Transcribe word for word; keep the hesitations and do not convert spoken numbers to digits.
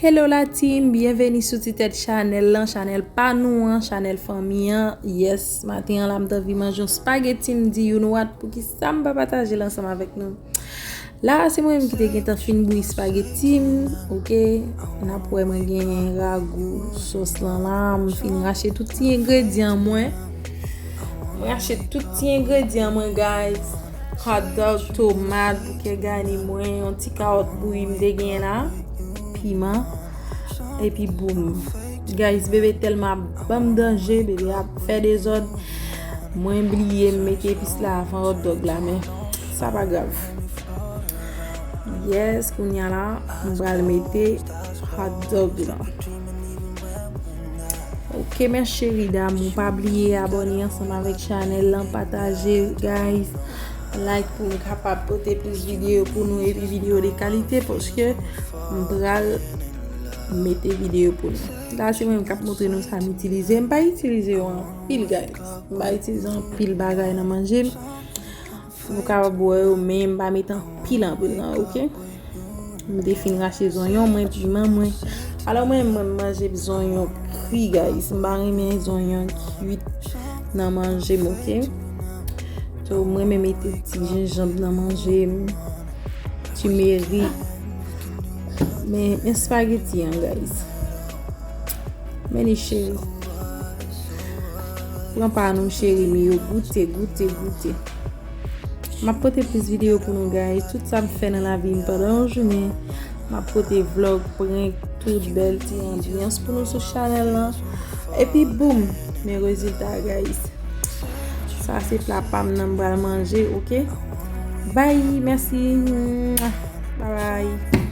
Hello la team, byenveni sou Ti Tèt Chanèl lan, chanèl pa nou an, chanèl fanmi an. Yes, maten an la m t anvi manje yon spaghetti, m di you know what, poukisa m pa pataje l ansanm avèk nou? La se mwen menm ki te gentan fin bouyi spaghetti m, oke. N ap wè mwen genyen ragou sòs lan la, m fin rache tout ti engredyan mwen. Mwen rache tout ti engredyan mwen, guys. Hot dog, tomat, bouke gani mwen, yon ti kawòt bouyi m te genyen la, piman, epi boum. Guys, bebe tèlman ap ban m danje, bebe ap fè dezòd. Mwen bliye m mete epis la avan hot dog la, men sa pa grav. Yes, kounye a la, m pral mete hot dog lan. Ok, mes chéris d'amour, pa bliye abòne ansanm avèk chanèl lan, pataje, guys, like pou m kapab pote plis videyo pou nou epi videyo de kalite, paske m pral mete videyo pou nou. La se mwen k ap montre nou sa m itilize. M pa itilize yo anpil, guys. M pa itilize anpil bagay nan manje m. Nou kapab wè yo, men m pa met anpil anpil nan yo, oke? M te fin rache zonyon mwen, piman mwen. Alò mwen, mwen m manje zonyon kri, guys. M pa renmen zonyon kwit nan manje m, oke? So, mwen menm mete ti jenjanm nan manje m, timerik. Men, men spaghetti an, guys. Men li cheri. Pran pa nou cheri m yo, goute, goute, goute. M ap pote plis videyo pou nou, guys. Tout sa m fè nan lavi m pandan yon jounen. M ap pote vlog, prank, tout bèl ti anbyans pou nou sou chanèl lan. Epi boum, men rezilta, guys. Sa se pla pa m nan m pral manje, oke? Bye, mèsi. Bye bye.